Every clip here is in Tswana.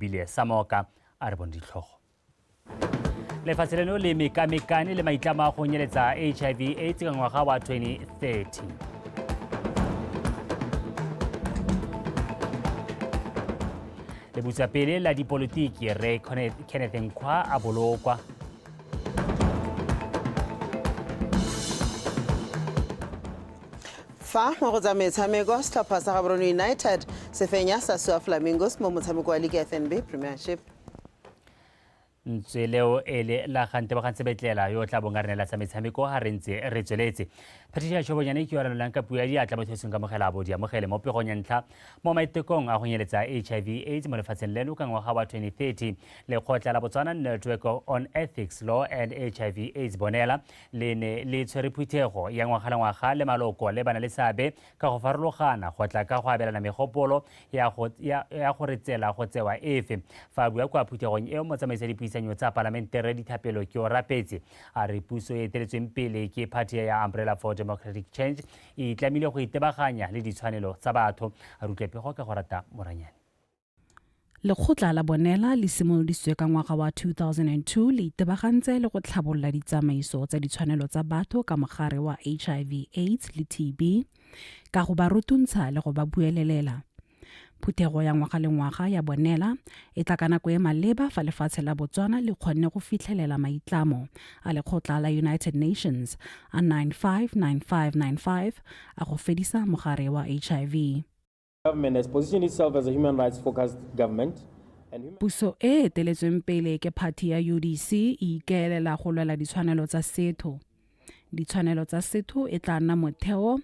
Olebile Samoka. A re bone ditlhogo. Lefatshe leno le mekamekane le maitlamo a go nyeletsa HIV AIDS ka ngwaga wa 2030. Lebutswapele la dipolotiki Rre Kenneth Nkgwa a bolokwa. Fa mo go tsa metshameko, setlhopha sa Gaborone United se fenya sa Sua Flamingos mo motshameko wa League FNB Premiership. Ntswe leo e le la ga Ntebogang Sebetlela yo o tla bong a re neela tsa metshameko ga re ntse re tsweletse. Patricia Chobonyane ke yo ranolang ka puo ya diatla mo thusong kamogela bo di amogele mo pegong ya ntlha mo maitekong a go nyeletsa HIV AIDS mo lefatsheng leno ka ngwaga wa 2030. Lekgotla la Botswana Network on Ethics, Law and HIV AIDS Bonela le ne le tshwere phuthego ya ngwaga le ngwaga le maloko le bana le seabe ka go farologana go tla ka go abelana megopolo ya go ya, ya gore tsela go tsewa efe. Fa a bua kwa phuthegong eo, motsamaisa dipuisanyo tsa palamente Rre Dithapelo Keorapetse a re puso e eteletsweng pele ke phathi ya Umbrella for Democratic Change e itlamile go itebaganya le ditshwanelo tsa batho. A re utlwe pego ka go rata Moranyane. Lekgotla la Bonela le simolodisitswe ka ngwaga wa 2002 le itebagantse le go tlhabolola ditsamaiso tsa ditshwanelo tsa batho ka mogare wa HIV AIDS le TB ka go ba rutuntsha le go ba buelelela. Phuthego ya ngwaga le ngwaga ya Bonela e tla ka nako e maleba fa lefatshe la Botswana le kgonne go fitlhelela maitlamo a lekgotla la United Nations a 959595 a go fedisa mogare wa HIV. Government has positioned itself as a human rights focused government. Puso e e eteletsweng pele ke phathi ya UDC e ikaelela go lwela ditshwanelo tsa setho. Ditshwanelo tsa setho e tla nna motheo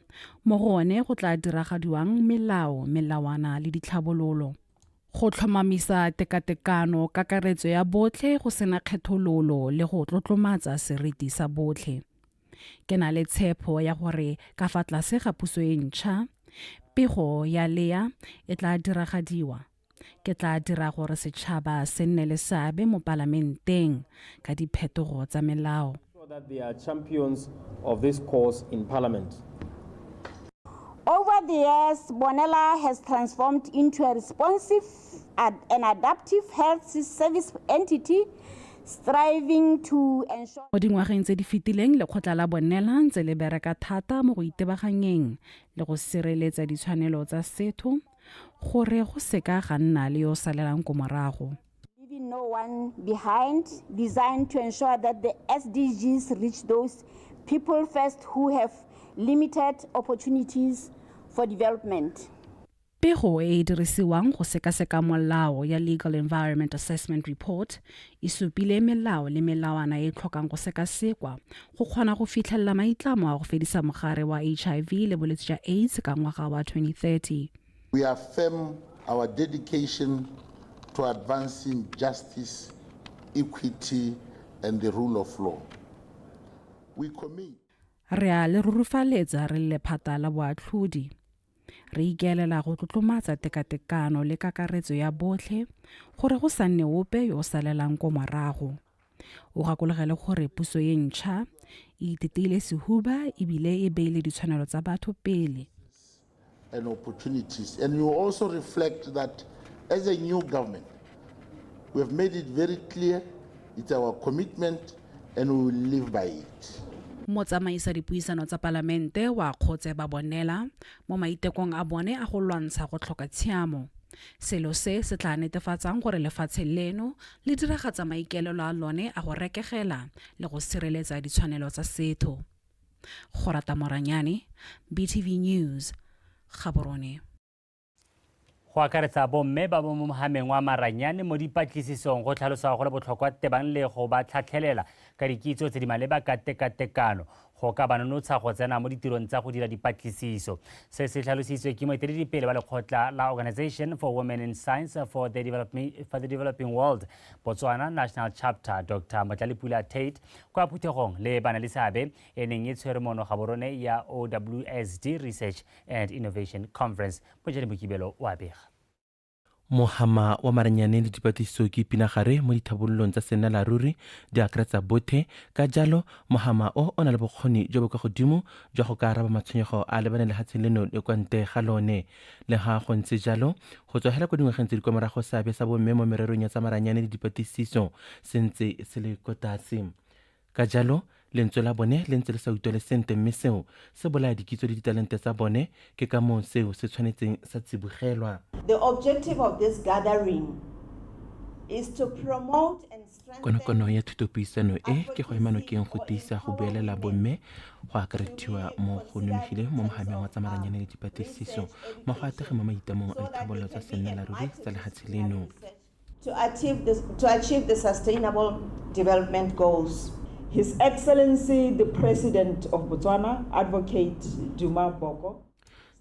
mo go one go tla diragadiwang melao, melawana le ditlhabololo. Go tlhomamisa tekatekano, kakaretso ya botlhe go sena kgethololo le go tlotlomatsa seriti sa botlhe. Ke na le tshepho ya gore ka fa tlase ga puso e ntšha, pego ya lea e tla diragadiwa. Ke tla dira gore setšhaba se nne le seabe mo palamenteng ka diphetogo tsa melao. That they are champions of this cause in parliament. Over the years, Bonela has transformed into a responsive and adaptive health service entity striving to ensure. Mo dingwageng tse di fetileng, lekgotla la Bonela ntse le bereka thata mo go itebaganyeng le go sireletsa ditshwanelo tsa setho gore go seka ga nna le yo o salelang ko morago. Leaving no one behind, designed to ensure that the SDGs reach those people first who have limited opportunities for development. Pego e e dirisiwang go sekaseka molao ya Legal Environment Assessment Report e supile melao le melawana e e tlhokang go sekasekwa go kgona go fitlhelela maitlamo a go fedisa mogare wa HIV le bolwetse jwa AIDS ka ngwaga wa 2030. We affirm our dedication to advancing justice, equity, and the rule of law. We commit. Re a le rurufaletsa re le lephata la boatlhodi. Re ikaelela go tlotlomatsa tekatekano le kakaretso ya botlhe gore go sa nne ope yo o salelang ko morago. O gakologele gore puso e ntšha e iteteile sehuba ebile e beile ditshwanelo tsa batho pele. And opportunities. And you also reflect that as a new government, we have made it very clear it's our commitment and we will live by it. Motsamaisa dipuisano tsa palamente wa kgotse ba Bonela mo maitekong a bone a go lwantsha go tlhoka tshiamo. Selo se se tla netefatsang gore lefatshe leno le diragatsa maikaelelo a lone a go rekegela le go sireletsa ditshwanelo tsa setho. Gorata Moranyane, BTV News, Gaborone. Go akaretsa bomme ba mo mohameng wa maranyane mo dipatlisisong go tlhalosa go le botlhokwa tebang le go ba tlhatlhelela ka dikitso tse di maleba ka tekatekano go ka ba nonotsha go tsena mo ditirong tsa go dira dipatlisiso. Se se tlhalositswe ke moeteledipele wa lekgotla la Organization for Women in Science for the Developing, for the Developing World Botswana National Chapter Dr. Motlalepula Tate kwa phuthegong le bana le seabe e neng e tshwere mono Gaborone ya OWSD Research and Innovation Conference. Mojane Mokibelo wa bega. Mohama wa maranyane le dipatlisiso ke pinagare mo dithabololong tsa sennelaruri di akaretsa bothe, ka jalo mohama o o na le bokgoni jo bo kwa godimo jwa go ka araba matshwenyego a lebane lehatsheng leno le kwa ntle ga lone. Le ga go ntse jalo, go tswa hela kwa dingwageng tse di kwa morago seabe sa bomme mo mererong ya tsa maranyane le dipatlisiso se ntse se le ko tlase. Ka jalo, lentswe la bone le ntse le sa utlwale sente mme seo se bolaya dikitso le ditalente tsa bone, ke ka moo seo se tshwanetseng sa tsibogelwa. The objective of this gathering is to promote and strengthen Konokono ya thutopuisano e ke go ema nokeng go tiisa go buelela bomme go akarediwa mo go nonofileng mo mohameng wa tsa maranyane le dipatlisiso mo go atege mo maitamong a dithabololo tsa sennelaruri tsa lehatshe leno. To achieve the Sustainable Development Goals. His Excellency the President of Botswana, Advocate Duma Boko.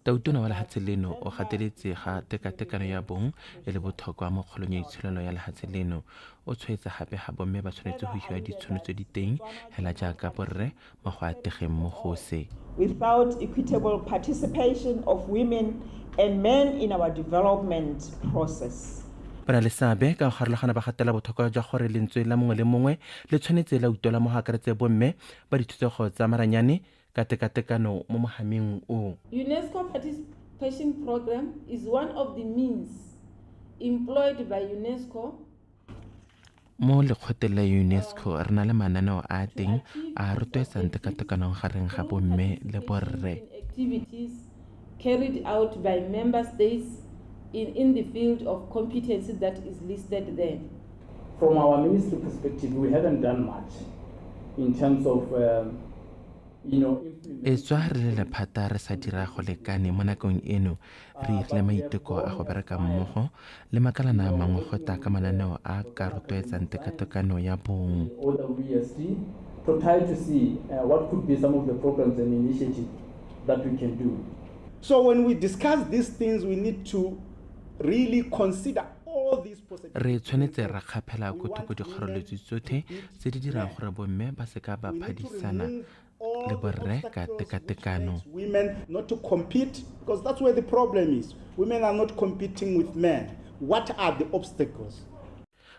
Tautona wa lehatshe leno o gateletse ga tekatekano ya bong e le botlhokwa mo kgolong ya itsholelo ya lehatshe leno. O tshwaetsa gape ga bomme ba tshwanetse go hiwa ditšhono tse di teng hela jaaka borre mo go ategeng mo go se. Without equitable participation of women and men in our development process. Ba na le seabe ka go harologana ba gatela botlhokwa jwa gore lentswe la mongwe le mongwe le tshwanetse la utlwela mo go akaretse bomme ba dithutego tsa maranyane ka tekatekano mo mohameng o. UNESCO Participation Program is one of the means employed by UNESCO Mo lekgoteng la UNESCO re na le mananeo a teng a rotloetsang tekatekano gareng ga bomme le borre. Activities carried out by member states in the field of competency that is listed there. From our ministry perspective, we haven't done much in terms of E tswa re le lephata re sa dira go lekane mo nakong eno, re irile maiteko a go bereka mmogo le makalana a mangwe go tla ka mananeo a ka rotloetsang tekatekano ya bong. OWSD to try to see what could be some of the programs and initiatives that we can do. So when we discuss these things, we need to really consider all these possibilities. Re tshwanetse ra kgaphela ko thoko dikgoreletsi tsotlhe tse di dirang gore bomme ba seka ba phadisana le borre ka tekatekano. Women not to compete, because that's where the problem is. Women are not competing with men. What are the obstacles?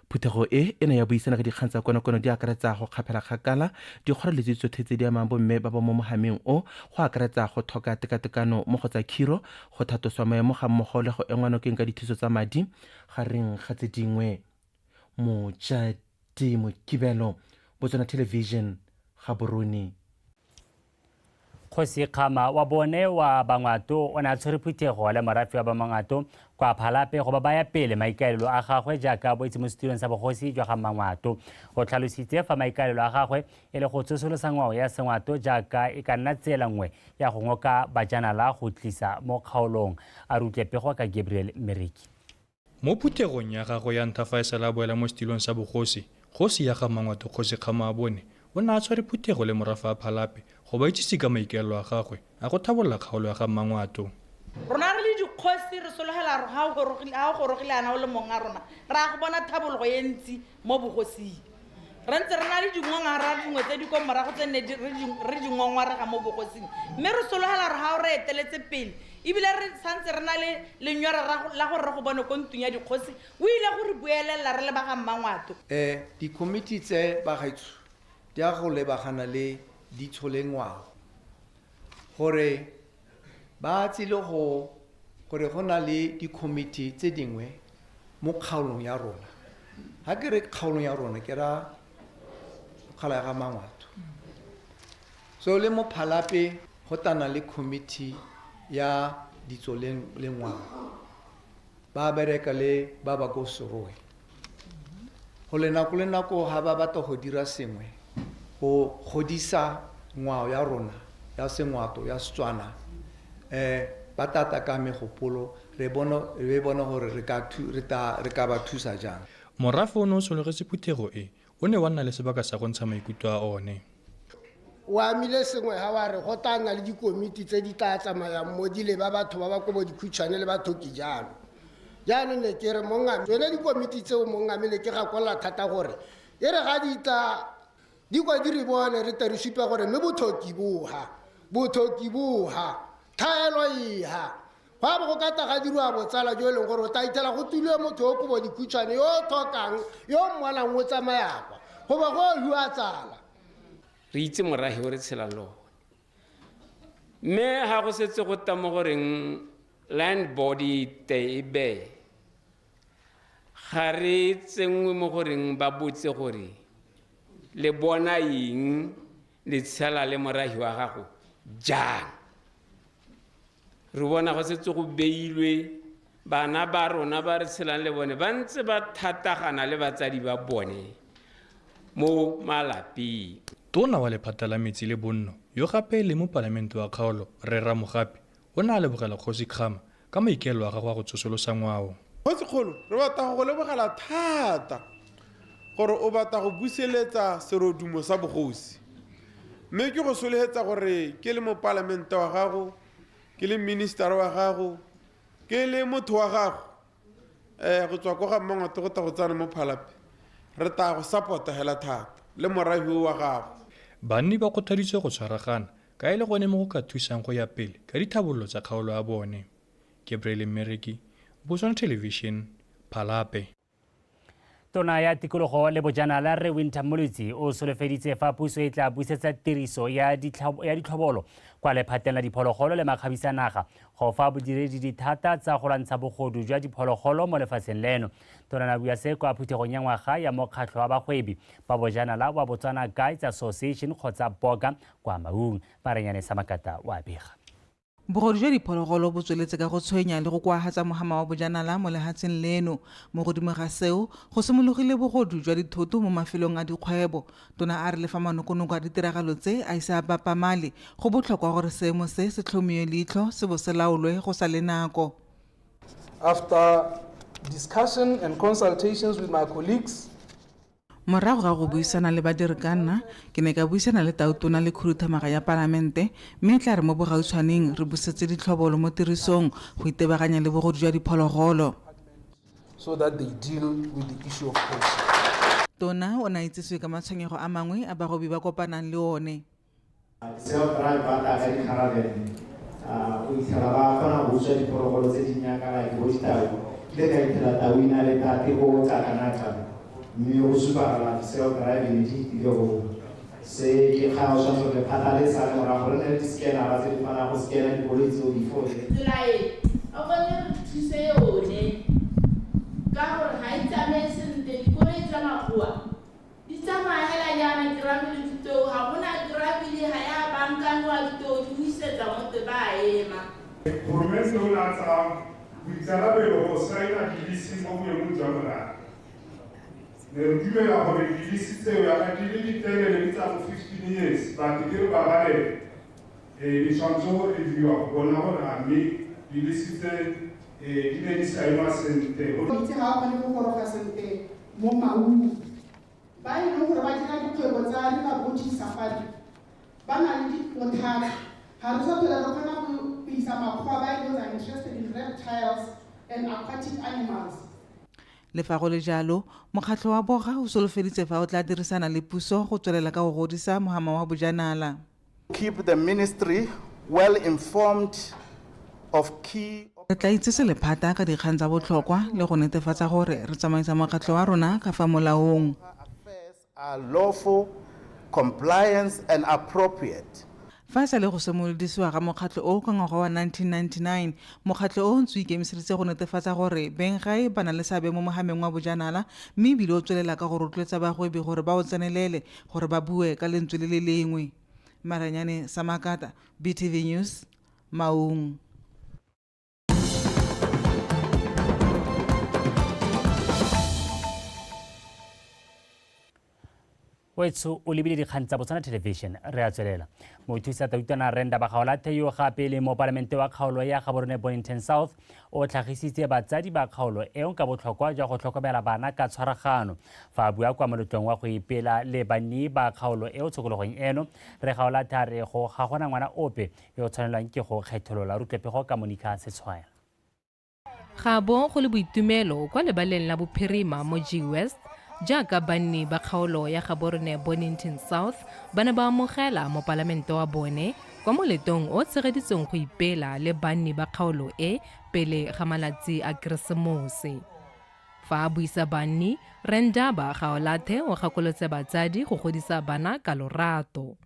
Phuthego e e ne ya buisana ka dikgang tsa konokono di akaretsa go kgaphela kgakala dikgoreletsi tsotlhe tse di amang bomme ba ba mo mohameng o, go akaretsa go tlhoka tekatekano mo go tsa khiro, go thatoswa maemo ga mmogo le go engwa nokeng ka dithuso tsa madi, gareng ga tse dingwe. Mojadi Mokibelo, Botswana Television, Gaborone. Kgosi Kgama wa bone wa Bangwato o ne a tshwere phuthego le morafe wa Bamangwato kwa Phalape go ba baya pele maikaelelo a gagwe jaaka boitse mo setulong sa bogosi jwa ga Mangwato. O tlhalositse fa maikaelelo a gagwe e le go tsosolosa ngwao ya Sengwato jaaka e ka nna tsela nngwe ya go ngoka bajanala go tlisa mo kgaolong. A re utlwe pego ka Gabriel Mereki. Mo phuthegong ya gagwe ya ntlha fa e sale a boela mo setilong sa bogosi, kgosi ya ga Mangwato Kgosi Kgama wa bone o ne a tshwere phuthego le morafe wa Phalape go ba itsise ka maikaelelo a gagwe a go tlhabolola kgaolo ya ga Mmangwato. Rona re le dikgosi re sologela gore ga o gorogile ana o le mong a rona, re a go bona tlhabologo e ntsi mo bogosing. Re ntse re na le dingongora dingwe tse di ko morago tse nne re di ngongorega mo bogosing, mme re sologela gore ga o re eteletse pele ebile re santse re na le lenyora la gore re go bone ko ntlong ya dikgosi o ile go re buelelela re le ba ga Mmangwato. Dikomiti tse bagaetsho di a go lebagana le ditso le ngwao, gore ba tsile go gore go na le dikomiti tse dingwe mo kgaolong ya rona. Ha ke re kgaolong ya rona, ke ra kgaolo ya ga Mangwato. So le mo Phalape go tana le committee ya ditso le ngwao, ba bereka le ba ba ko Serowe. Go le nako le nako ha ba batla go dira sengwe go godisa ngwao ya rona ya Sengwato ya Setswana, ba tata ka megopolo, re bone gore re ka ba thusa jang. Morafe o ne o sologetse phuthego e o ne wa nna le sebaka sa go ntsha maikutlo a one. O amile sengwe ga wa re go tla nna le dikomiti tse di tla tsamayang mo di leba batho ba ba kobo dikhutshwane le bathoki jalo. Jaanong ne ke re mongame, tsone dikomiti tseo mongame ne ke gakolola thata gore e re ga di tla di kwa di re bone re tle re supe gore mme bothoki boha, bothoki boha, thaelo eha. Go a bo go ka tla ga diriwa botsala jo e leng gore o tla ithela go tilwe motho yo kobo dikhutshwane yo o tlhokang yo o mmonang o tsamaya kwa go bo go hua tsala. Re itse morahe o re tshelang le one, mme ga go setse go ta mo goreng land board e te e beye, ga re tsenngwe mo goreng ba botse gore le bona eng, le tshela le morahi wa gago jang. Re bona go setse go beilwe bana ba rona ba re tshelang le bone ba ntse ba thatagana le batsadi ba bone mo malapeng. Tona wa lephata la metsi le bonno yo gape e leng mopalamente wa kgaolo Rre Ramogapi o ne a lebogela Kgosi Kgama ka maikaelelo a gagwe a go tsosolosa ngwao. Kgosikgolo, re batla go go lebogela thata gore o batla go buseletsa serodumo sa bogosi. Mme ke go solegetsa gore ke le mopalamente wa gago, ke le minister wa gago, ke le motho wa gago, go tswa ko ga Mmangwato go tla go tsena mo Phalape, re tla go support-a hela thata le morahi o wa gago. Banni ba kgothaditswe go tshwaragana ka e le gone mo go ka thusang go ya pele ka dithabololo tsa kgaolo ya bone. Gabriel Mmereki, Botswana Television, Phalape. Tona ya tikologo le bojanala Rre Wynter Mmolotsi o solofeditse fa puso e tla busetsa tiriso ya ditlhobolo kwa lephateng la diphologolo le makgabisa naga go fa bodiredi dithata tsa go lwantsha bogodu jwa diphologolo mo lefatsheng leno. Tona na bua se kwa phuthegong ya ngwaga ya mokgatlho wa bagwebi ba bojanala wa Botswana Guides Association kgotsa BOGA kwa Maung. Marenyane Samakata wa bega. Bogodu jwa diphologolo bo tsweletse ka go tshwenya le go koahatsa mohama wa bojanala mo lehatsheng leno. Mo godimo ga seo, go simologile bogodu jwa dithoto mo mafelong a dikgwebo. Tona a re le fa manokonoko a ditiragalo tse a ise a bapamale, go botlhokwa gore seemo se se tlhomiwe leitlho se bo se laolwe go sa le nako. After discussion and consultations with my colleagues, Morago ga go buisana le badiri ka nna, ke ne ka buisana le Tautona le Khuduthamaga ya Palamente mme e tla re mo bogautshwaneng re busetse ditlhobolo mo tirisong go itebaganya le bogodu jwa diphologolo. So that they deal with the issue of poaching. Tona o ne a itsisiwe ka matshwenyego a mangwe a bagwebi ba kopanang le one. Self-drive ba tla ka di-caravan, o itlhela ba kgona go utswa diphologolo tse di nyaka like bo ditau. Kile ka itlhela tau e na le tate ko Xakanaka, mme go supagala di-self-drive ne di fetile go se ke kgang o tshwanetse gore lephata le sale morago re nne le di-scannera tse di kgonang go scanna dikoloi tseo before Tsela e o kgone re thuse yone ka gore ga e tsamaye sentle, dikoloi tsa makgowa di tsamaya hela jaana, kerabele ditou ga gona kerabele, ga ya bankangwa ditou di buisetsa mo te ba ema. Goromente o ne a tsaya boikarabelo go saena dilisi mo boemong jwa morafe. Ne re dumela gore dilisi tseo yaka di le ditelele di tsa bo 15 years, but di re babalele. Di tshwanetse go reviewa go bona gore a mme dilisi tse di ne di saenwa sentle. Metsi ga a kgone go goroga sentle mo Maung. Ba e leng gore ba dira dikgwebo tsa river boating safari ba na le bothata. Ga re sa tlhole re kgona go isa makgowa ba e leng gore are interested in reptiles and aquatic animals. Le fa go le jalo, mokgatlho wa BOGA o solofeditse fa o tla dirisana le puso go tswelela ka go godisa mohama wa bojanala. Keep the ministry well informed of key. Re tla itsese lephata ka dikgang tsa botlhokwa le go netefatsa gore re tsamaisa mokgatlho wa rona ka fa molaong. Affairs are lawful, compliance and appropriate. Fa e sa le go simolodisiwa ga mokgatlho o ka ngwaga wa 1999, mokgatlho o o ntse o ikemiseditse go netefatsa gore benggae ba na le seabe mo mohameng wa bojanala mme ebile o tswelela ka go rotloetsa bagwebi gore ba o tsenelele gore ba bue ka lentswe le le lengwe. Maranyane Samakata, BTV News, Maung. Wetsho o lebile dikgang tsa Botswana Television, re a tswelela. Mothusa tautona Renda Bagaolathe yo gape le mopalamente wa kgaolo ya Gaborone Bonnington South o tlhagisitse batsadi ba kgaolo eo ka botlhokwa jwa go tlhokomela bana ka tshwaragano. Fa a bua kwa moletlong wa go ipela le banni ba kgaolo eo tshokologong eno, Rre Gaolathe a re go ga gona ngwana ope yo o tshwanelwang ke go kgetholola. Rutlepego ka Monica Setshwaela. Ga bo go le boitumelo kwa lebaleng la Bophirima mo G West jaaka banni ba kgaolo ya Gaborone Bonnington South ba ne ba amogela mopalamente wa bone kwa moletong o tshegeditsweng go ipela le banni ba kgaolo e pele ga malatsi a Keresemose. Fa a buisa banni, Rre Ndaba Gaolathe o gakolotse batsadi go godisa bana ka lorato.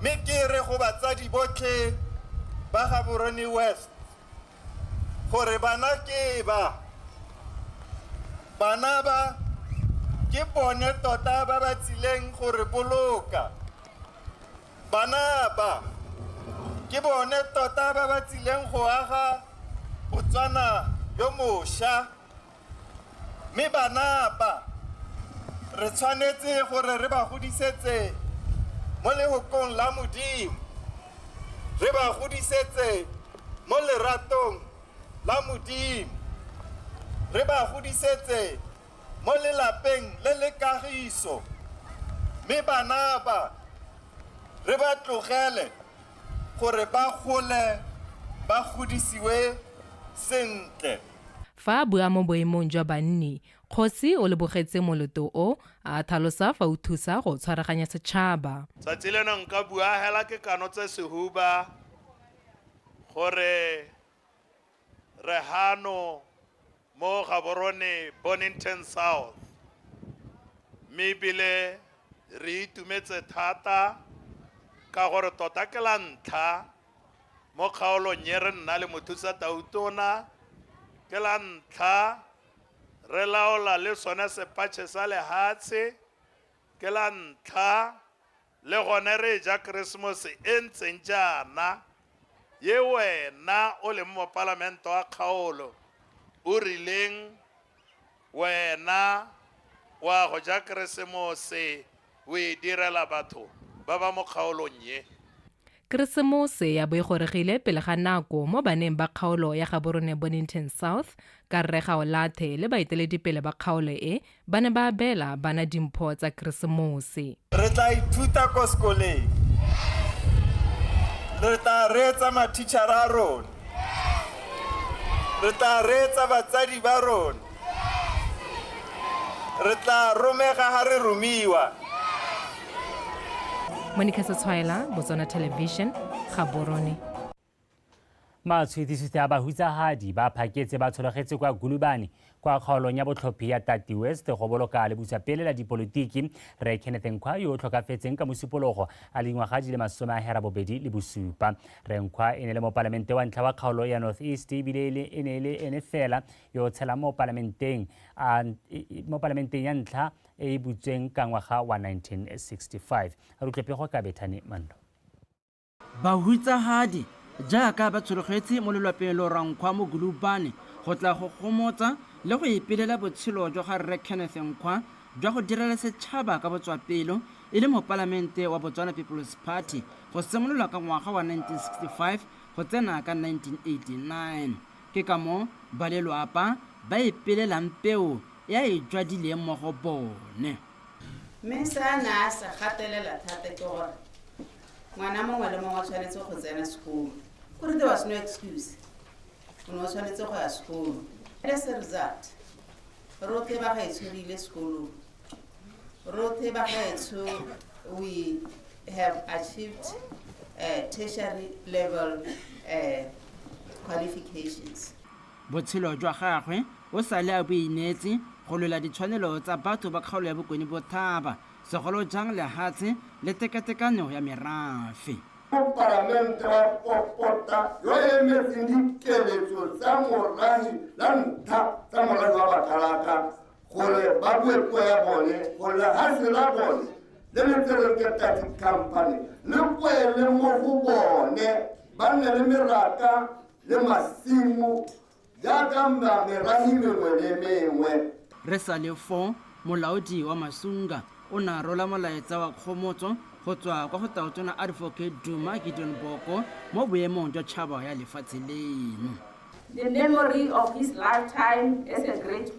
Mme ke re go batsadi botlhe ba Gaborone West gore bana ke ba. Bana ba ke bone tota ba ba tsileng go re boloka. Bana ba ke bone tota ba ba tsileng go aga Botswana yo mosha. Mme bana ba re tshwanetse gore re ba godisetse mo lehokong la Modimo, re ba godisetse mo leratong la Modimo, re ba godisetse mo lelapeng le le kagiso, mme bana ba re ba tlogele gore ba gole ba godisiwe sentle. Fa a bua mo boemong jwa banni, kgosi o lebogetse moloto o, a thalosa fa o thusa go tshwaraganya setšhaba. Tsatsi leno nka bua hela ke kanotse sehuba gore re hano mo Gaborone Bonnington South mme ebile re itumetse thata ka gore tota ke la ntlha mo kgaolong e re nna le mothusa tautona, ke la ntlha re laola le sone sepatšhe sa lehatshe, ke la ntlha le gone re ja Keresemose e ntseng jaana ye wena o leng mopalamente wa kgaolo o rileng wena wa go ja Keresemose o e direla batho ba ba mo kgaolong ye. Keresemose ya bo e goregile pele ga nako mo baneng ba kgaolo ya Gaborone Bonnington South ka Rre Gaolathe le baeteledipele ba kgaolo e ba ne ba abela bana dimpho tsa Keresemose. Re tla ithuta ko sekoleng. Re tla reetsa mathichara a rona. Re tla reetsa batsadi ba rona. Re tla romega ha re romiwa. Monica Setshwaela, Botswana Television, Gaborone. Matshwithiswithe a bahutsahadi ba phaketse ba tshologetse kwa Gulubane kwa kgaolong ya botlhophi ya Tati West go boloka lebusa pele la dipolotiki Rre Kenneth Nkhwa yo o tlhokafetseng ka mosupologo a le dingwaga di le 87. Rre Nkhwa e ne le mopalamente wa ntlha wa kgaolo ya North East ebile e ne e le ene fela yo o tshelang mo palamenteng ya ntlha e e butsweng ka ngwaga wa 1965. Re utlwe pego ka Bethany Mando. Bahutsahadi jaaka ba tshologetse mo lelwapeng lo Rankhwa mo Gulubane go tla go gomotsa le go ipelela botshelo jwa ga Rre Kenneth Nkhwa jwa go direla setšhaba ka botswapelo e le mopalamente wa Botswana People's Party go simolola ka ngwaga wa 1965 go tsena ka 1989. Ke ka mo ba lelwapa ba ipelelang peo e a e jwadileng mo go bone. Mme se a ne a se gatelela thata ke gore ngwana mongwe le mongwe o tshwanetse go tsena sekolo. Kore there was no excuse. O ne o tshwanetse go ya sekolo. As a result, rotlhe ba gaetsho re ile sekolong. Rotlhe ba gaetsho we have achieved tertiary level qualifications. Botshelo jwa gagwe o sale a bo ineetse go lwela ditshwanelo tsa batho ba kgaolo ya Bokone Bothaba, segolo jang lehatshe le tekatekano ya merafe. Mopalamente wa popota yo emetseng dikeletso tsa morahi la ntlha tsa morahi wa Bakgalaka gore ba bue puo ya bone, gore lehatshe la bone le le tserweng ke Tati Company le boele mo go bone, ba nne le meraka le masimo jaaka merahi mengwe le mengwe. Re sa le foo, molaodi wa Masunga o ne a rola molaetsa wa kgomotso go tswa kwa go Tautona Advocate Duma Gideon Boko mo boemong jwa tšhaba ya lefatshe leno. The memory of his lifetime as a great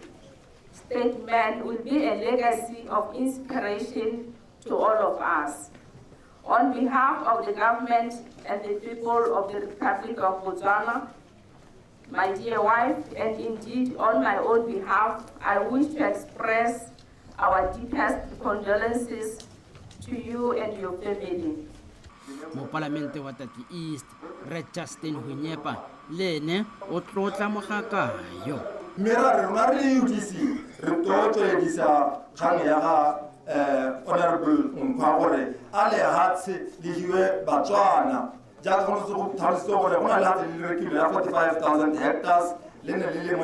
statesman will be a legacy of inspiration to all of us. On behalf of the government and the people of the Republic of Botswana, my dear wife, and indeed on my own behalf, I wish to express our deepest condolences to you and your family. Mopalamente wa Tati East Rre Justin Hunyepa le ene o tlotla mogaka yo. Mme ra re rona re le UDC re tlo tsweledisa kgang ya ga Honorable Nkhwa gore a lehatshe le hiwe Batswana. Jaaka go ntse go tlhalositswe gore go na le lehatshe le le rekilwe la 45,000 hectares le ne le le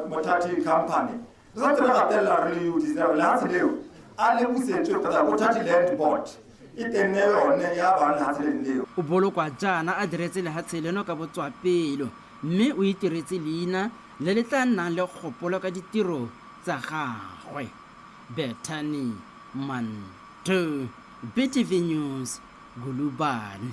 Mothathi Company. Re santse re gatelela re le UDC re lehatshe leo a le busetswe kgotsa ko Tati Land Board e tenne yone ya bang lehatshe le leo. O bolokwa jaana a diretse lehatshe leno ka botswapelo mme o itiretse leina le le tla nnang le kgopolo ka ditiro tsa gagwe. Bethany Manto, BTV News, Gulubane.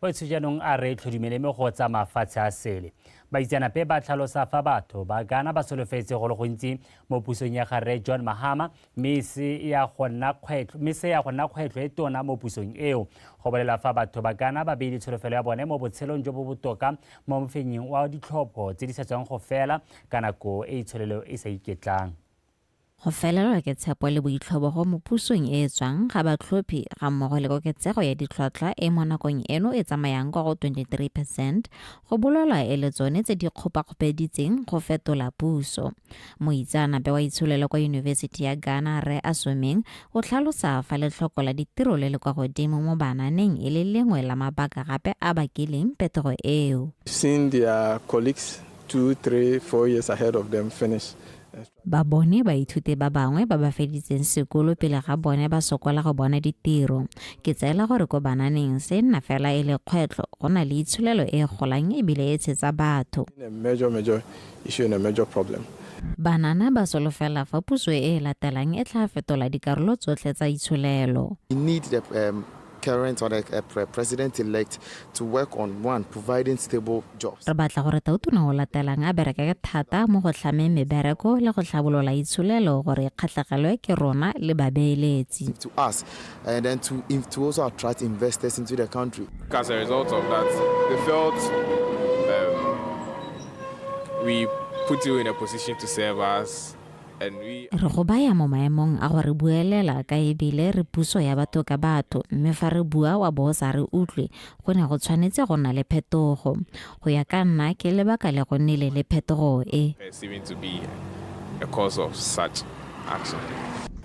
Boitsho jaanong a re tlhodumele mo go tsa mafatshe a sele. Baitseanape ba tlhalosa fa batho ba Ghana ba solofetse go le gontsi mo pusong ya ga Rre John Mahama, mme se ya go nna kgwetlho e tona mo pusong eo. Go bolela fa batho ba Ghana ba beile tsholofelo ya bone mo botshelong jo bo botoka mo mofenying wa ditlhopho tse di sa tswang go fela ka nako e itsholelo e sa iketlang. Go felelwa ke tshepo le boitlhobogo mo pusong e e tswang ga batlhophi ga mmogo le koketsego ya ditlhwatlhwa e mo nakong eno e tsamayang kwa go 23% go bolelwa e le tsone tse di kgopakgopeditseng go fetola puso. Moitseanape wa itsholelo kwa Yunibesithi ya Ghana Rre Asomeng o tlhalosa fa letlhoko la ditiro le le kwa godimo mo bananeng e le lengwe la mabaka gape a bakileng phetogo eo. Seeing their colleagues 2, 3, 4 years ahead of them finish. Ba bone baithuti ba bangwe ba ba feditseng sekolo pele ga bone ba sokola go bona ditiro. Ke tseela gore ko bananeng se nna fela e le kgwetlho go na le itsholelo e golang ebile e tshetsa batho. A major issue and a major problem. Banana ba solofela fa puso e latelang e tla fetola dikarolo tsotlhe tsa itsholelo. We need the current or the president-elect to work on one, providing stable jobs. Re batla gore tautona o latelang a bereke ka thata mo go tlhameng mebereko le go tlhabolola itsholelo gore e kgatlhegelwe ke rona le babeeletsi. To us, and then to also attract investors into the country. As a result of that, they felt we put you in a position to serve us. Re go baya mo maemong a gore buelela ka ebile re puso ya batho ka batho, mme fa re bua wa bo sa re utlwe, go ne go tshwanetse go nna le phetogo. Go ya ka nna ke lebaka le go nnile le phetogo e. Perceiving to be a cause of such action.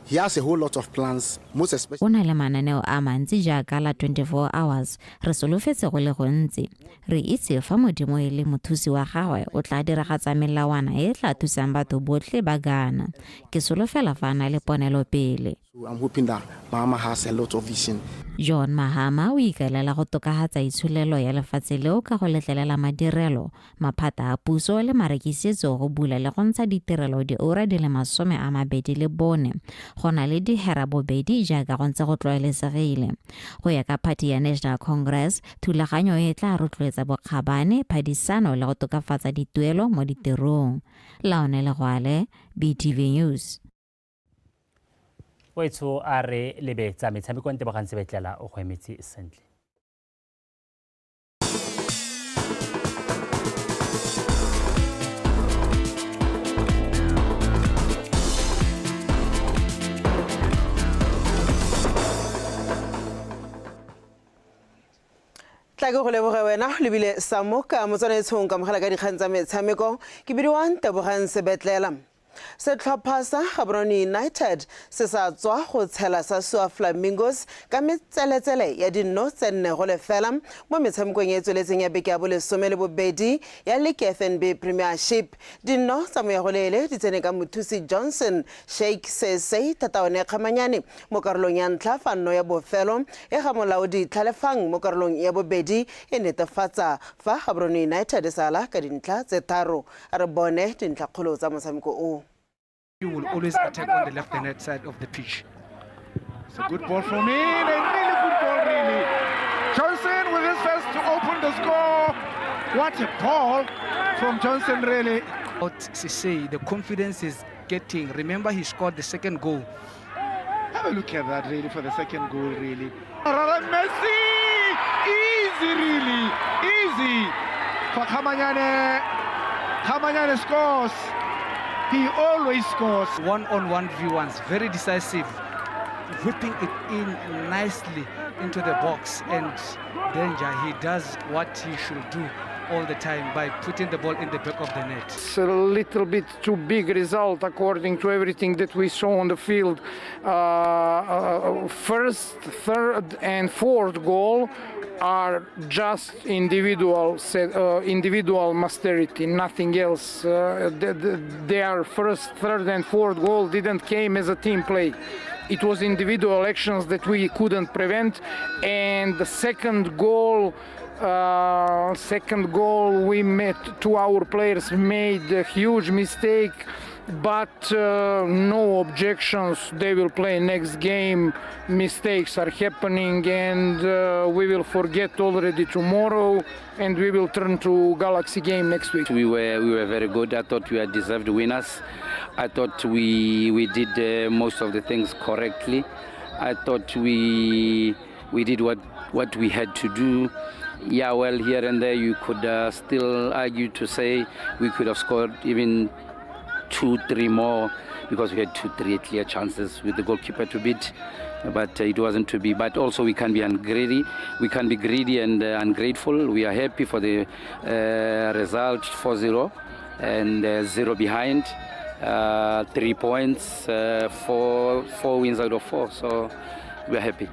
He has a whole lot of plans, most especially. O na le mananeo a mantsi jaaka la 24 hours. Re solofetse go le gontsi. Re itse fa Modimo e le mothusi wa gagwe o tla diragatsa melawana e tla thusang batho botlhe ba Ghana. Ke solofela fa a na le ponelopele. So I'm hoping that Mahama has a lot of vision. John Mahama o ikaelela go tokafatsa itsholelo ya lefatshe leo ka go letlelela madirelo, maphata a puso le marekisetso go bula le go ntsha ditirelo diura di le 24 go na le dihera bobedi jaaka go ntse go tlwaelesegile. Go ya ka party ya National Congress, thulaganyo e tla rotloetsa bokgabane, phadisano le go tokafatsa dituelo mo ditirong. Laone Legwale, BTV News. Boitsho a re lebetsa metshameko Ntebogang Sebetlela o go emetse sentle. Tla ke go leboge wena lebile Samoka motswanaetshong ka mogala ka dikgang tsa metshameko ke bidiwa Ntebogang Sebetlela. Setlhopha sa Gaborone United se sa tswa go tshela sa Sua Flamingos ka metseletsele ya dinno tse 4-0 mo metshamekong e tsweletseng ya beke ya bo 12 ya League FNB Premiership. Dinno tsa moyagoleele di tsene ka mothusi Johnson Sheikh Sesei Thataone Kgamanyane mo karolong ya ntlha fa nno ya bofelo e ga molaodi Tlhalefang mo karolong ya bobedi e netefatsa fa Gaborone United e sala ka dintlha tse 3. A re bone dintlhakgolo tsa motshameko o. You will always attack on the left hand side of the pitch. It's a good ball from in, a really good ball, really. Johnson with his first to open the score. What a ball from Johnson, really. What Sisei, the confidence is getting. Remember, he scored the second goal. Have a look at that, really, for the second goal, really. Messi! Easy, really. Easy. For Khamanyane. Khamanyane scores. He always scores. One-on-one V1s, very decisive, whipping it in nicely into the box, and danger. He does what he should do all the time by putting the ball in the back of the net. It's a little bit too big result according to everything that we saw on the field. First, third and fourth goal are just individual mastery, nothing else. Their first, third and fourth goal didn't came as a team play. It was individual actions that we couldn't prevent, and the second goal we met two our players made a huge mistake, but no objections. They will play next game. Mistakes are happening, and we will forget already tomorrow, and we will turn to Galaxy game next week. We were very good. I thought we are deserved winners. I thought we did most of the things correctly. I thought we did what we had to do. Yeah, well, here and there you could still argue to say we could have scored even 2-3 more, because we had 2-3 clear chances with the goalkeeper to beat, but it wasn't to be. But also we can be ungreedy. We can be greedy and ungrateful. We are happy for the result, 4-0 and 0 behind, 3 points, 4 wins out of 4. So we are happy.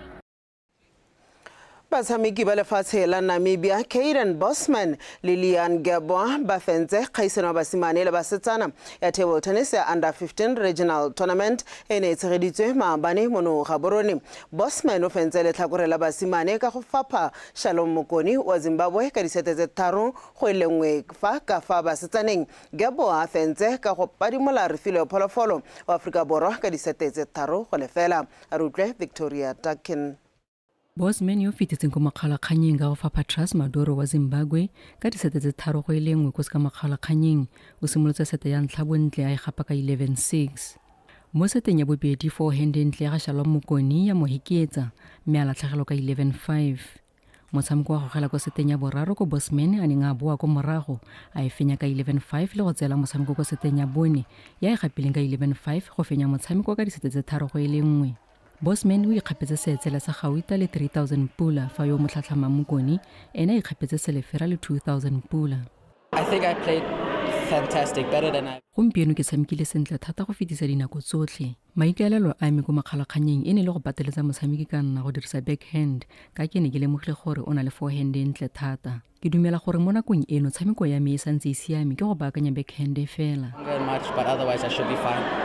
Batshameki ba lefatshe la Namibia, Caden Bosman le Leon Geboa ba fentse kgaisano ya basimane le basetsana ya table tennis ya under 15 regional tournament e ne e tshegeditswe maabane mono Gaborone. Bosman o fentse letlhakore la basimane ka go fapha Shalom Mokoni wa Zimbabwe ka disete tse 3-1 fa ka fa basetsaneng. Geboa a fentse ka go padimola Refilwe Pholofolo wa Afrika Borwa ka disete tse 3-0. A re utlwe Victoria Dakin. Bosman yo fetetseng ko makgaolakganyeng ka go fapha Trust Maduro wa Zimbabwe ka disete tse 3-1 ko seka makgaolakganyeng, o simolotse sete ya ntlha bontle a e gapa ka 11-6. Mo seteng ya bobedi forehand ntle ya ga Shalom Mokoni ya mo heketsa mme a latlhegelwa ka 11-5. Motshameko wa gogela ko seteng ya boraro ko Bosman a neng a boa ko morago a e fenya ka 11-5 le go tseela motshameko ko seteng ya bone ya e gapileng ka 11-5 go fenya motshameko ka disete tse 3-1. Bosman o ikgapetse seetsela sa gauta le 3000 pula, fa yo motlhatlhamang Mokoni ene a ikgapetse selefera le 2000 pula. I think I played fantastic, better than I. Gompieno ke tshamekile sentle thata go fetisa dinako tsotlhe. Maikaelelo a me ko makgalakganyeng e ne le go pateletsa motshameki ka nna go dirisa backhand, ka ke ne ke lemogile gore o na le forehand e ntle thata. Ke dumela gore mo nakong eno tshameko ya me e santse e siame ke go baakanya backhand e fela. Much, but otherwise I should be fine.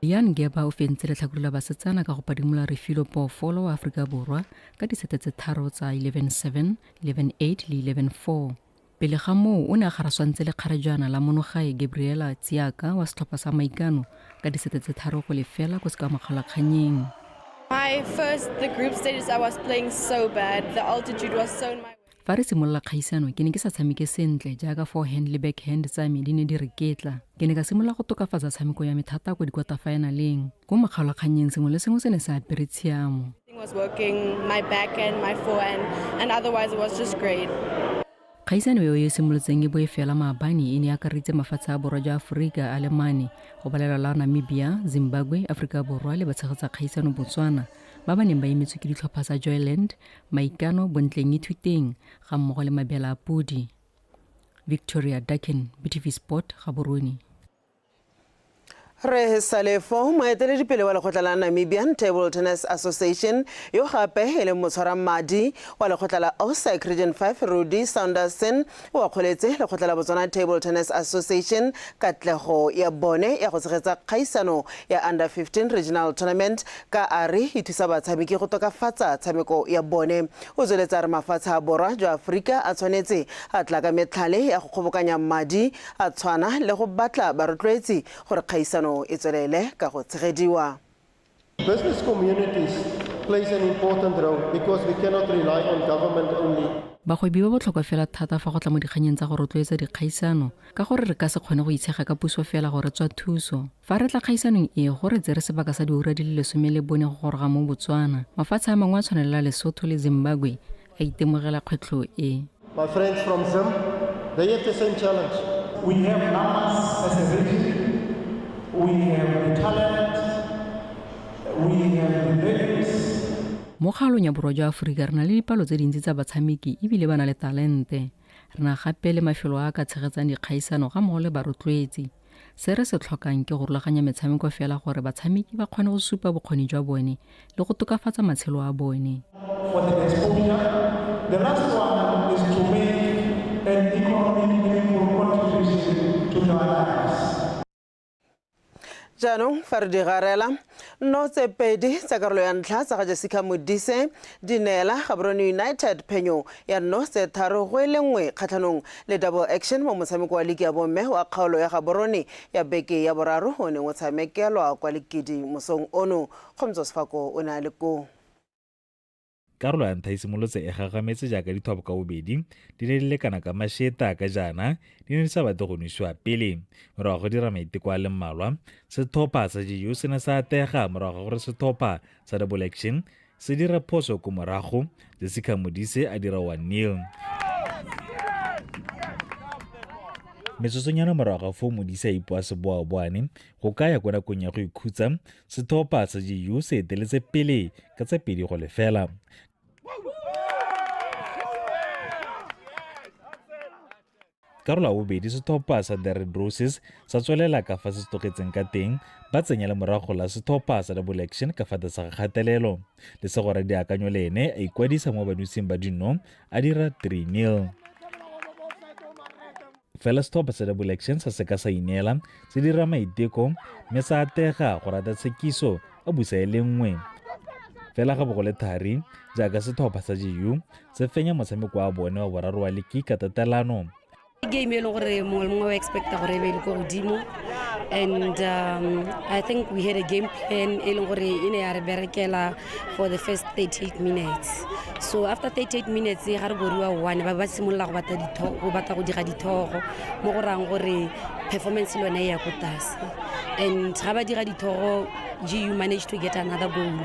Leon Geba o fentse letlhakore la basetsana ka go padimola Refilwe Phoofolo wa Afrika Borwa ka disete tse 3 tsa 11-7, 11-8 le 11-4. Pele ga moo o ne a garaswantse le kgarejwana la monogae Gabriela Tsiaka wa setlhopha sa Maikano ka disete tse 3-0 ko seka makgaolakganyeng. My first the group stages I was playing so bad. The altitude was so in my. Fa re simolola kgaisano ke ne ke sa tshameke sentle jaaka forehand le backhand tsa me di ne di re ketla. Ke ne ka simolola go tokafatsa tshameko ya me thata ko dikwatafaenaleng. Ko makgaolakganyeng sengwe le sengwe se ne se apere tshiamo. Was working my backhand, my forehand, and otherwise it was just great. Kgaisano eo e simolotseng e bo e fela maabane e ne e akareditse mafatshe a borwa jwa Aforika a le mane, go balelwa la Namibia, Zimbabwe, Aforika Borwa le batshegetsa kgaisano Botswana, ba ba neng ba emetswe ke ditlhopha tsa Joyland, Maikano, Bontleng Ithuteng ga mmogo le Mabela a Podi. Victoria Dakin, BTV Sport, Gaborone. Re Salefo, moeteledipele wa lekgotla la Namibian Table Tennis Association, yo gape e leng motshwaramadi wa lekgotla la OSEC Region 5 Rudy Saunderson, o akgoletse lekgotla la Botswana Table Tennis Association katlego ya bone ya go tshegetsa kgaisano ya Under 15 Regional Tournament ka a re e thusa batshameki go tokafatsa tshameko ya bone. O tsweletsa a re mafatshe a borwa jwa Aforika a tshwanetse a tla ka metlhale ya go kgobokanya madi a tshwana le go batla barotloetsi gore kgaisano e tswelele ka go tshegediwa. Business communities plays an important role because we cannot rely on government only. Bagwebi ba botlhokwa fela thata fa go tla mo dikganyeng tsa go rotloetsa dikgaisano, ka gore re ka se kgone go itshega ka puso fela gore tswa thuso. Fa re tla kgaisanong e go re tsere sebaka sa diura di le 14 go goroga mo Botswana. Mafatshe a mangwe a tshwana le la Lesotho le Zimbabwe a itemogela kgwetlho e. My friends from Zim, they have the same challenge. We have numbers as a region. We have the talent, we have the values. Mo kgaolong ya borwa jwa Aforika re na le dipalo tse dintsi tsa batshameki ebile ba na le talente. Re na gape le mafelo a a ka tshegetsang dikgaisano ga mmogo le barotloetsi. Se re se tlhokang ke go rulaganya metshameko fela gore batshameki ba kgone go supa bokgoni jwa bone le go tokafatsa matshelo a bone. For the exposure, the last one is to make an economic meaningful contribution to their lives. Jaanong fa re di garela nno tse pedi tsa karolo ya ntlha tsa ga Jessica Modise di neela Gaborone United phenyo ya 0-3 kgatlhanong le Double Action mo motshameko wa liki ya bomme wa kgaolo ya Gaborone ya beke ya boraro o neng o tshamekelwa kwa Lekedi mosong ono. Kgomotso Sefako o ne a le koo. Karolo ya ntlha e simolotse e gagametse jaaka dithobo ka bobedi di ne di lekana ka mašeta ka jaana di ne di sa batle go nosiwa pele. Morago ga go dira maiteko a le mmalwa, setlhopha sa GU se ne sa atega morago ga gore setlhopha sa Double Action se dira phoso ko morago, Jessica Modise a dira 1-0. Metsotsonyana morago ga foo Modise a ipoa seboaboane go ka ya ko nakong ya go ikhutsa, setlhopha sa GU se eteletse pele ka tse 2-0. Karolo ya bobedi setlhopha sa The Red Roses sa tswelela ka fa se tlogetseng ka teng, ba tsenya le morago la setlhopha sa Double Action ka fa tlase ga kgatelelo. Lesego Radiakanyo le ene a ikwadisa mo banosing ba dino a dira 3-0. Fela setlhopha sa Double Action sa seka sa ineela, se dira maiteko mme sa atega go rata tshekiso a busa e le nngwe. Fela ga bo go le thari jaaka setlhopha sa GU se fenya motshameko wa bone wa boraro wa liki ka tatelano. Game e leng gore mongwe le mongwe o expecta gore e be le ko godimo, and I think we had a game plan e leng gore e ne ya re berekela for the first 38 minutes. So after 38 minutes ga re boriwa 1 ba ba simolola go batla go batla go dira dithogo mo go rang gore performance le yone e ya ko tlase. And ga ba dira dithogo, GU managed to get another goal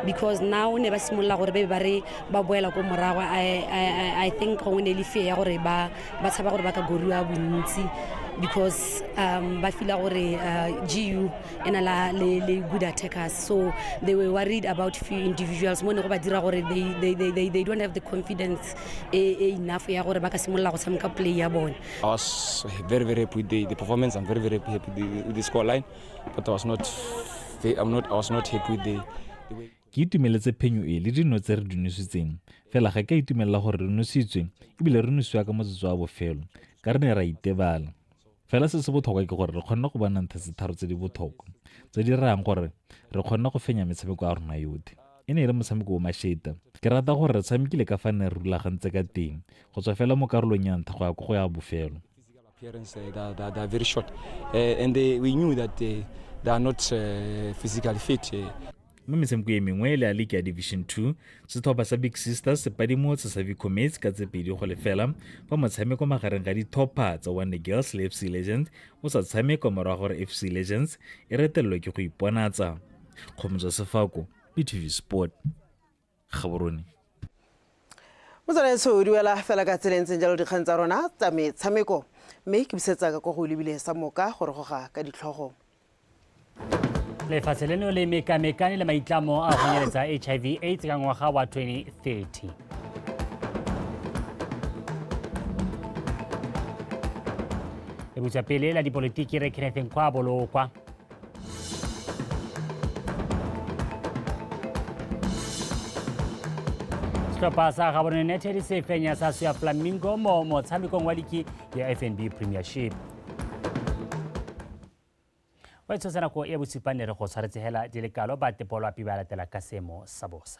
because now ne ba simolola gore be ba re ba boela ko morago. I think gongwe ne le fear ya gore ba tshaba gore ba ka goriwa bontsi because ba feel gore GU e na la le good attackers, so they were worried about few individuals mo ne go ba dira gore they don't have the confidence e enough ya gore ba ka simolola go tshameka play ya bone. I was very, very happy with the performance. I'm very, very happy with the score line, but I was not happy with the way. Ke itumeletse phenyo e le dino tse re di nositseng, fela ga ke a itumelela gore re nositswe ebile re nosiwa ka motsotso wa bofelo ka re ne ra itebala. Fela se se botlhokwa ke gore re kgonne go bona ntlha tse tharo tse di botlhokwa tse di rayang gore re kgonne go fenya metshameko ya rona yotlhe. E ne e le motshameko o mašeta. Ke rata gore re tshamekile ka fa ne re rulagantse ka teng go tswa fela mo karolong ya ntlha go ya ko go ya bofelo. Appearance, they are very short, and we knew that they are not physically fit. Mo metshameko e mengwe le ya league ya Division 2, setlhopha sa Big Sisters se padimotse sa Vicomets ka tse 2-0 fa motshameko magareng ga ditlhopha tsa Wonder Girls le FC Legends o sa tshamekwa morago gore FC Legends e retelelwe ke go iponatsa. Kgomotso Sefako, BTV Sport, Gaborone. Motswaletsho o duela fela ka tsela e ntseng jalo dikgang tsa rona tsa metshameko, mme ke busetsa ka ko go lebile sa moka gore goga ka ditlhogo. Lefatshe leno le mekamekane le maitlamo a go nyeletsa HIV AIDS ka ngwaga wa 2030. Le butsa pele la dipolitiki re Kenneth Nkwa bolokwa. Setlhopha sa Gaborone United se fenya sa Suya Flamingo mo motshamekong wa liki ya FNB Premiership. Wa tshosa nako ya bosupa ne re go tshwaretse hela di le kalo ba tepolo api ba latela ka seemo sa bosa.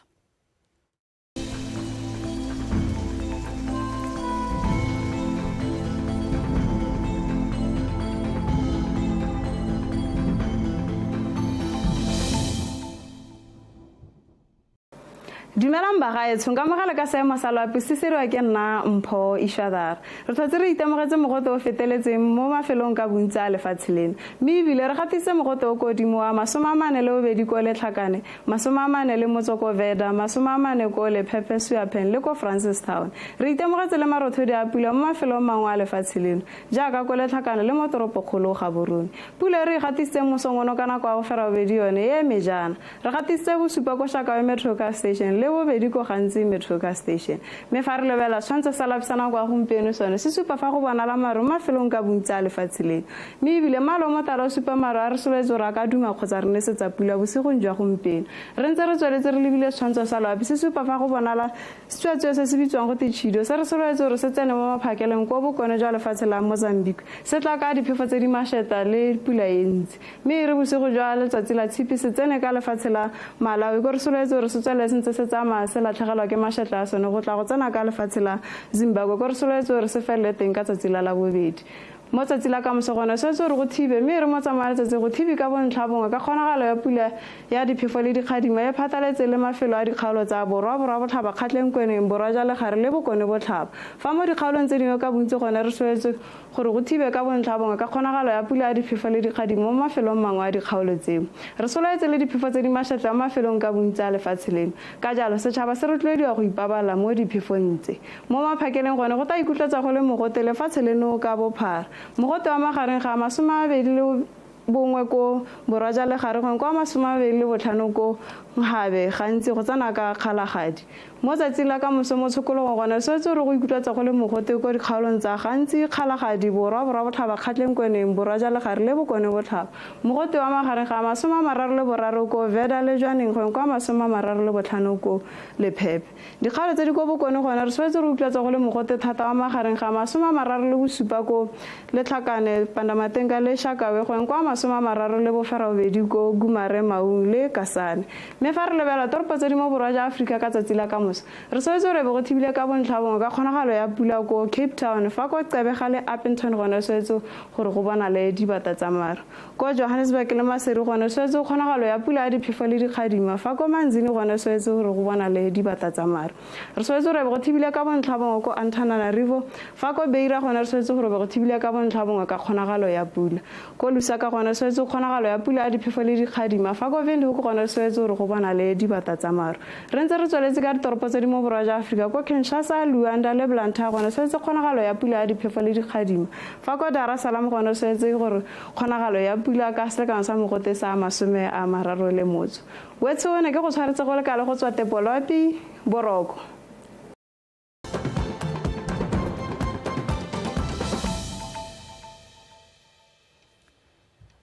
Dumelang bagaetsho, nka mogala ka seemo sa loapi se seriwa ke nna Mpho Ishadara. Re tlhotse re itemogetse mogote o feteletseng mo mafelong ka bontsi a lefatshe leno, mme ebile re gatise mogote o ko godimo wa 42 ko Letlhakane, 43 ko Veda, 40 ko Lephephe Suapen le ko Francistown. Re itemogetse le marothodi a pula mo mafelong mangwe a lefatshe leno jaaka ko Letlhakane le mo toropokgolo Gaborone. Pula e re e gatisitseng mosong ono ka nako ya boferabobedi yone e eme jaana. Re gatisitse bosupa ko Shakawe Metro Car Station le bobedi ko Gantsi Metro Car Station. Mme fa re lebelela setshwantsho sa lapi sa nako ya gompieno sone se supa fa go bonala maru mo mafelong ka bontsi a lefatshe leno. Mme ebile mmala o motala o supa maru a re solofetse gore a ka duma kgotsa re nesetsa pula bosigong jwa gompieno. Re ntse re tsweletse re lebile setshwantsho sa loapi se supa fa go bonala setsuatsue se se bitswang go te Chido se re solofetse gore se tsene mo maphakeleng ko bokone jwa lefatshe la Mozambique se tla ka diphefo tse di mašeta le pula e ntsi. Mme e re bosigo jwa letsatsi la Tshipi se tsene ka lefatshe la Malawi ko re solofetse gore se tswelele se ntse se tsamaya se latlhegelwa ke mašetla a sone go tla go tsena ka lefatshe la Zimbabwe ko re solofetse gore se felele teng ka tsatsi la Labobedi. Mo tsatsi la kamoso gone swetse gore go thibe, mme e re mo tsamaya letsatsi go thibe ka bontlha bongwe ka kgonagalo ya pula ya diphefo le dikgadima e phatlaletse le mafelo a dikgaolo tsa Borwa, Borwa Botlhaba, Kgatleng, Kweneng, Borwa jwa Legare le Bokone Botlhaba. Fa mo dikgaolong tse dingwe ka bontsi gone re solofetse gore go thibe ka bontlha bongwe ka kgonagalo ya pula ya diphefo le dikgadimo mo mafelong mangwe a dikgaolo tseo. Re solofetse le diphefo tse di mašetla mo mafelong ka bontsi a lefatshe leno. Ka jalo, setšhaba se rotloediwa go ipaballa mo diphefong tse. Mo maphakeleng gone go tla ikutlwetsa go le mogote lefatshe leno ka bophara. Mogote wa magareng ga 21 ko Borwa jwa Legare gongwe kwa 25 ko Nhabe gantsi go tsena ka Kgalagadi. Mo tsatsing la kamoso mo tshokologong gone swetse gore go ikutlwetsa go le mogote ko dikgaolong tsa Gantsi, Kgalagadi, Borwa, Borwa Botlhaba, Kgatleng, Kweneng, Borwa jwa Legare le Bokone Botlhaba. Mogote wa magareng ga 33 ko Veda le Jwaneng gongwe kwa 35 ko Lephepe. Dikgaolo tse di ko bokone gone re tshwanetse re utlwetsa go le mogote thata wa magareng ga 37 ko Letlhakane, Pandamatenga le Shakawe gongwe kwa 38 ko Gumare, Maung le Kasane. Mme fa re lebelela toropo tse di mo borwa jwa Aforika ka tsatsi la kamoso, re tshwanetse re be go thibile ka bontlha bongwe ka kgonagalo ya pula ko Cape Town, fa ko Gqeberha le Upington gone tshwanetse gore go bonale dibata tsa maru. Ko Johannesburg le Maseru gone swetse kgonagalo ya pula ya diphefo le dikgadima, fa ko Manzini gone swetse gore go bonale dibata tsa maru. Re swetse gore be go thibile ka bontlha bongwe ko Antananarivo, fa ko Beira gone re swetse gore be go thibile ka bontlha bongwe ka kgonagalo ya pula. Ko Lusaka gone swetse kgonagalo ya pula ya diphefo le dikgadima, fa ko Windhoek gone swetse gore go bonale dibata tsa maru. Re ntse re tsweletse ka ditoropo tse di mo borwa jwa Aforika, ko Kinshasa, Luanda le Blantyre gone swetse kgonagalo ya pula ya diphefo le dikgadima, fa ko Dar es Salaam gone swetse gore kgonagalo ya pula ka selekano sa mogote sa 35. Wetsho ne ke go tshwaretse go le kalo go tswa Tepoloapi, Boroko.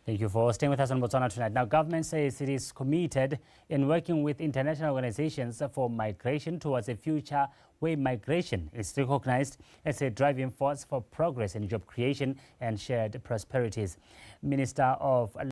Thank you for staying with us on Botswana Tonight. Now, government says it is committed in working with international organizations for migration towards a future where migration is recognized as a driving force for progress in job creation and shared prosperities. Minister of